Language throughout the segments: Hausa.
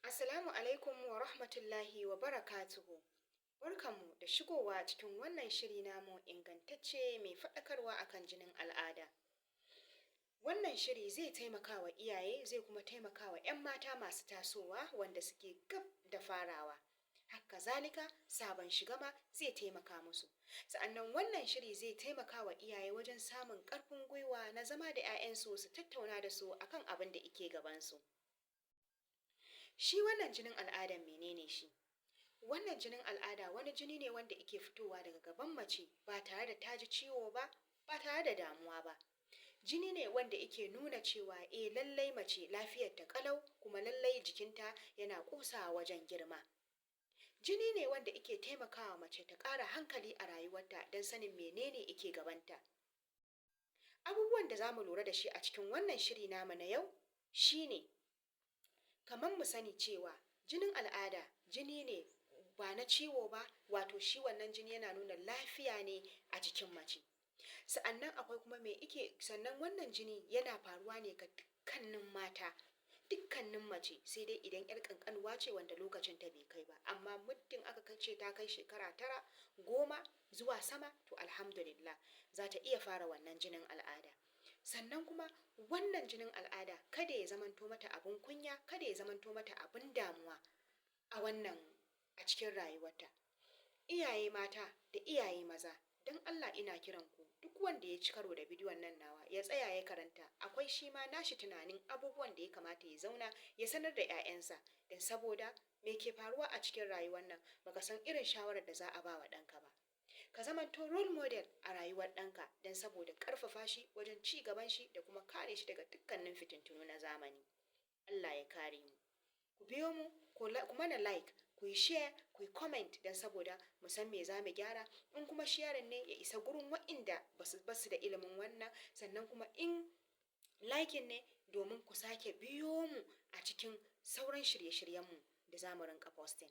Assalamu alaikum wa rahmatullahi wa barakatuhu. Barkanmu da shigowa cikin wannan shiri namu ingantacce mai faɗakarwa akan jinin al'ada. Wannan shiri zai taimaka wa iyaye, zai kuma taimaka wa 'yan mata masu tasowa wanda suke gab da farawa. Haka zalika sabon shiga ma zai taimaka musu. Sa'annan wannan shiri zai taimaka wa iyaye wajen samun ƙarfin gwiwa na zama da 'ya'yansu su tattauna da su akan abin da ike gabansu. Shi wannan jinin al'adan, menene shi? Wannan jinin al'ada wani jini ne wanda ike fitowa daga gaban mace ba tare da ta ji ciwo ba, ba tare da damuwa ba. Jini ne wanda ike nuna cewa eh, lallai mace lafiyarta ƙalau, kuma lallai jikinta yana ƙosawa wajen girma. Jini ne wanda ike taimakawa mace ta ƙara hankali a rayuwarta don sanin menene ike gabanta. Abubuwan da za mu lura da shi a cikin wannan shiri namu na yau shine kamar mu sani cewa jinin al'ada jini ne ba na ciwo ba, wato shi wannan jini yana nuna lafiya ne a jikin mace. Sa'annan akwai kuma me ike, sannan wannan jini yana faruwa ne ga dukkanin mata, dukkanin mace, sai dai idan 'yar ƙanƙanuwa ce wanda lokacin ta bai kai ba, amma muddin aka ce ta kai shekara 9, 10 zuwa sama, to alhamdulillah za ta iya fara wannan jinin al'ada. Sannan kuma wannan jinin al'ada kada ya zamanto mata abin kunya, kada ya zamanto mata abin damuwa a cikin rayuwarta. Iyaye mata da iyaye maza, don Allah ina kiran ku, duk wanda ya ci karo da bidiyon nan nawa ya tsaya ya karanta, akwai shi ma nashi tunanin abubuwan da ya kamata ya zauna ya sanar da 'ya'yansa, don saboda me ke faruwa a cikin rayuwar nan, baka san irin shawarar da za a ba wa ɗanka ba. Ka zamanto role model a rayuwar ɗanka don saboda ƙarfafa shi wajen ci gaban shi da kuma kare shi daga dukkanin fitintunu na zamani. Allah ya kare mu. Ku biyo mu, ku mana like, ku yi share, ku yi comment, don saboda mu san me za mu gyara. In kuma sharing ne, ya isa gurin wa'inda basu da ilimin wannan. Sannan kuma in liking ne, domin ku sake biyo mu a cikin sauran shirye-shiryenmu da za mu rinka posting.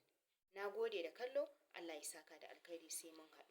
Na gode da kallo, Allah ya saka da alkhairi, sai mun haɗu.